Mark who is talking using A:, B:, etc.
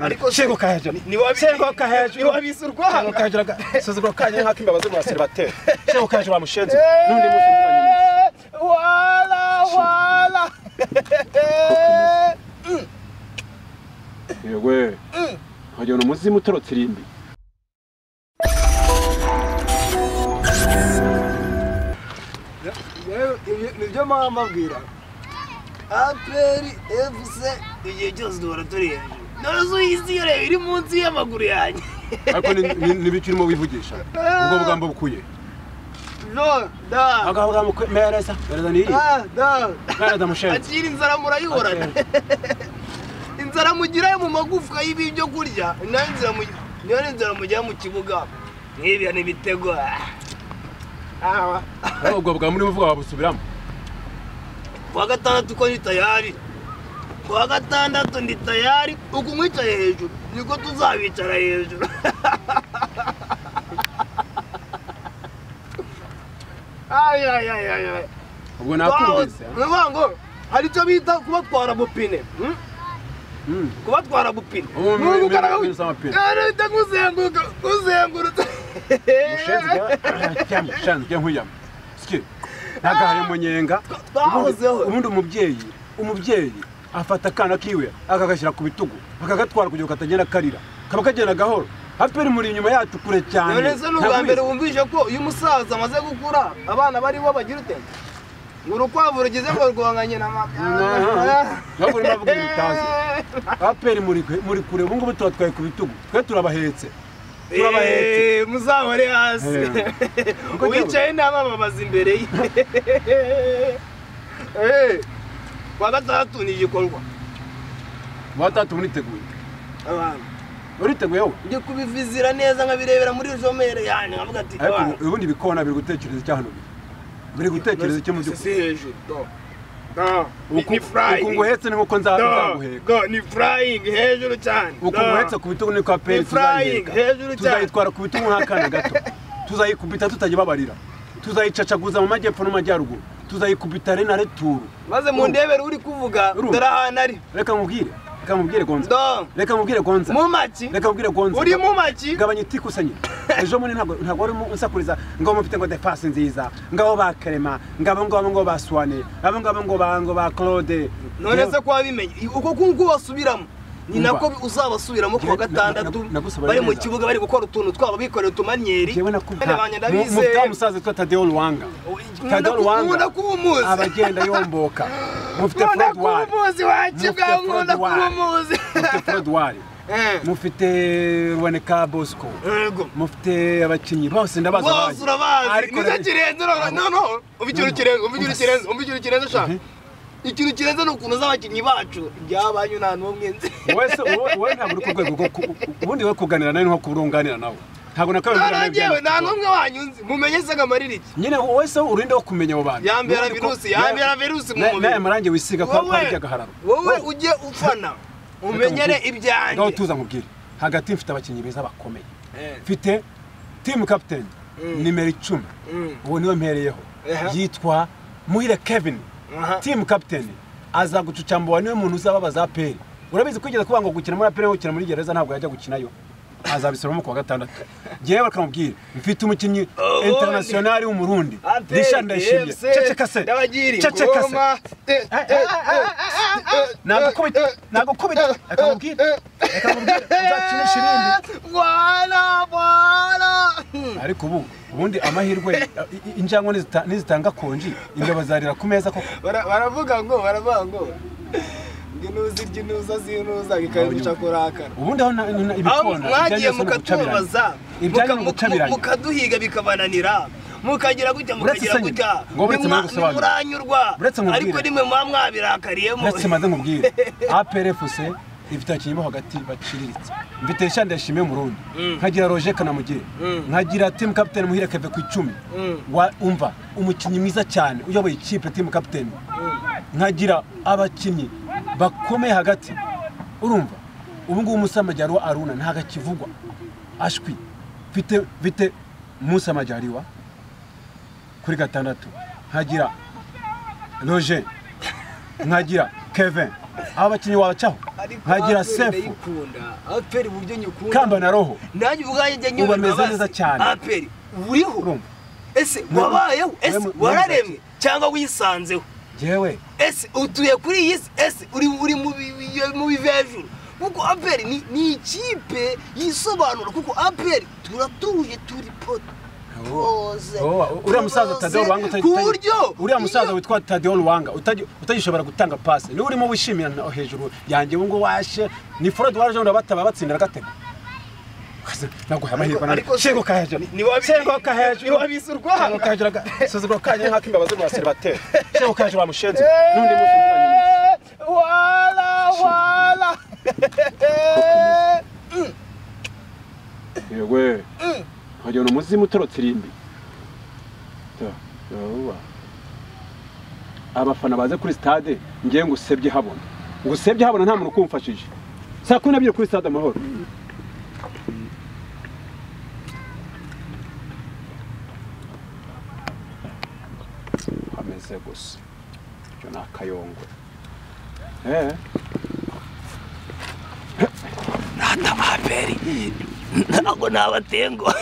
A: Ariko
B: shengo hejuru. Shengo hejuru.
A: Ni wabise urwanga.
B: Shengo hejuru. Suzuguro kanye nk'ako imbeba zo mu baseribateri. Shengo hejuru wa mushenzi. N'undi munsi muzanye.
A: Wala wala.
B: Yewe. Wagira umuzimu utorotse irimbi.
A: Nibyo mama mbabwira. APR FC igihe cyose duhora turi hejuru. None zo isi yoreba iri munsi y'amaguru yanjye.
B: Ariko nibiki urimo wivugisha? Ubwo bugambo bukuye.
A: No, da.
B: Akavuga ngo mereza, mereza ni iyi.
A: Ah, da.
B: Mereza mushenzi.
A: Akira inzara murayihorana. Inzara mugira mu magufwa y'ibi byo kurya, nayo inzara mugira, niyo inzara mujya mu kibuga. Nk'ibi ni ibitego.
B: Ah. Ubwo bwa muri muvuga wabusubiramo.
A: Kuwa gatandatu ko ndi tayari. Kuwa gatandatu ndi tayari, uku mwicaye hejuru, niko tuzabicara hejuru. Ay ay ay ay.
B: Ubwo nakumvise.
A: Nuvuga ngo hari icyo bita kubatwara bupine. Kubatwara bupine. Nuko kuzenguruka, kuzengurutse.
B: Mushenzi cyane cyane nkuyama. Siki. Nagahaye munyenga. Ubundi umubyeyi afata akana kiwe akagashyira ku bitugu akagatwara kugira katagenda karira. Kaba kagenda gahoro. APR muri inyuma yacu kure cyane.
A: None se n'ubwa mbere wumvise ko uyu musaza amaze gukura abana bari bo bagira ute? Ngo urukwavu rugize ngo rwonganye na mabya.
B: Ntabwo urimo avuga ibitazi. APR muri kure ubu ngubu tubatwaye ku bitugu. Twe turabahetse. Turabahetse.
A: Muzahore hasi. Uwicaye n'abababaza imbere ye. Kwa gatandatu ni igikorwa.
B: Kwa gatandatu muriteguye.
A: Abantu.
B: Uriteguye wowe?
A: Ndi kubivizira neza nkabirebera muri jomere yani nkavuga ati
B: ariko ubundi bikona biri gutekereza icyo biri gutekereza icyo mu by'ukuri.
A: Si hejuru. Do. Ni flying.
B: Uku nguhetse ni nkuko nzaguheka.
A: Do, ni flying hejuru cyane.
B: Uku nguhetse ku bitugu niko APR
A: flying hejuru cyane.
B: Tuzayitwara ku bitugu nk'akana gato. Tuzayikubita tutagibabarira. Tuzayicacaguza mu majyepfo no majyaruguru. Tuzayikubita rena returu.
A: Maze mu ndebere uri kuvuga dore ahantu ari.
B: Reka nkubwire. Reka nkubwire Gonza. Reka nkubwire Gonza.
A: Mu maki.
B: Reka nkubwire Gonza.
A: Uri mu maki.
B: Gabanya itikusanye. Ejo muri ntabwo wari unsakuriza ngo mufite ngo defense nziza, ngabo ba Clement, ngabo ngabo ngo ba Swane, abo ngabo ngo ba ngo ba Claude.
A: None se ko wabimenye uko kungu wasubiramo ni nako uzabasubiramo kuwa gatandatu bari mu kibuga bari gukora utuntu twabo bikorera utumanyeri.
B: Jewe nakubwiye mufite umusaza witwa Tadeo Luwanga. Tadeo Luwanga abagenda yomboka. Mufite Fred Wari. Mufite Fred Wari. Mufite Ruboneka Bosco. Mufite abakinyi bose ndabaza
A: bose urabazi. Ariko kirenze no ubikintu kirenze ubikintu kirenze ubikintu kirenze sha. Ikintu kirenze no kunoza abakinyi bacu byabanyu nta n'umwe nzi.
B: Wese wowe ntabwo uri ku rwego rwo ubundi we kuganira nawe nko kurunganira nawe. Ntabwo nakabivugana
A: nawe nta n'umwe wanyu nzi mumenye se ngamarira iki.
B: Nyine wese urinde wo kumenya abo bantu.
A: Yambera virusi yambera virusi mu mubiri.
B: Naye marange wisiga kwa arya gahararo.
A: Wowe ujye ufana umenyere ibyanjye.
B: Ngaho tuza nkubwire. Hagati mfite abakinyi beza bakomeye. Mfite team captain nimero 10. Uwo niwe mpereyeho. Yitwa Muhire Kevin. Team captain aza gucucambwa niwe muntu uzababaza APR. Urabizi kwigeza kuba ngo gukina muri APR gukina muri gereza ntabwo yajya gukinayo. Azabisoroma kuwa gatandatu. Jewe bakamubwira mfite umukinyi international w'umurundi. Richard Ndayishimiye. Ceceka se. Ceceka se. Nagukubita, nagukubita. Akamubwira. Akamubwira uzakinisha irindi.
A: Wala wala.
B: Ariko ubu ubundi amahirwe injangwe nizitanga konji imbeba zarira ku meza koko.
A: Baravuga ngo nginuza iginuza zinuza bikabica kurakara.
B: Ubundi aho ibikona
A: mwagiye mukatubaza mukaduhiga bikabananira mukagira gutya mukagira gutya muranyurwa ariko nimwe mwa mwabirakariyemo.
B: Uretse maze nkubwire APR FC ifite abakinyi bo hagati baciriritse. Mfite Richard Ndayishimiye Murundi, nkagira Roger Kanamugire, nkagira team captain Muhire Keve ku 10. Wa umva umukinyi mwiza cyane uyoboye ikipe team captain. Nkagira abakinyi bakomeye hagati. Urumva ubu ngubu Musa Majaliwa Aruna ntaga kivugwa ashwi. Mfite Musa Majaliwa kuri gatandatu, nkagira Roger, nkagira Kevin, Aba bakinnyi wabacaho. Nkagira Sefu.
A: APR uburyo nyukunda.
B: Kamba na roho.
A: Nanjye ubwanjye njya nyumva.
B: Ubameze neza cyane.
A: APR uriho. Ese wabayeho? Ese wararemwe cyangwa wisanzeho?
B: Jewe.
A: Ese utuye kuri iyi si? Ese uri mu bivejuru? Kuko APR ni ikipe yisobanura, kuko APR turatuje turi poto.
B: Uriya musaza Tadeo Ruwanga, uriya musaza witwa Tadeo Ruwanga utagishobora gutanga passe, niwe urimo wishimira hejuru yanjye ngo washe ni Fred waje ndabataba batsindira gatego. Naguha amahirwe nanjye. Shengo kahejuru. Shengo kahejuru.
A: Niwabisurwa.
B: Shengo kahejuru. Suzugura kanye nk'akimbabazi rwa Seribateri. Shengo kahejuru wamushenze. N'undi munsi
A: wala wala.
B: Yewe. Hajya no muzimu utorotse irimbi. Abafana baze kuri stade ngiye ngusebye habona. Ngusebye habona nta muntu kumfashije. Saa 12 kuri stade Amahoro. Ameze gusa. Cyo nakayongwe.
A: Nata APR. Ntabwo nabatengo.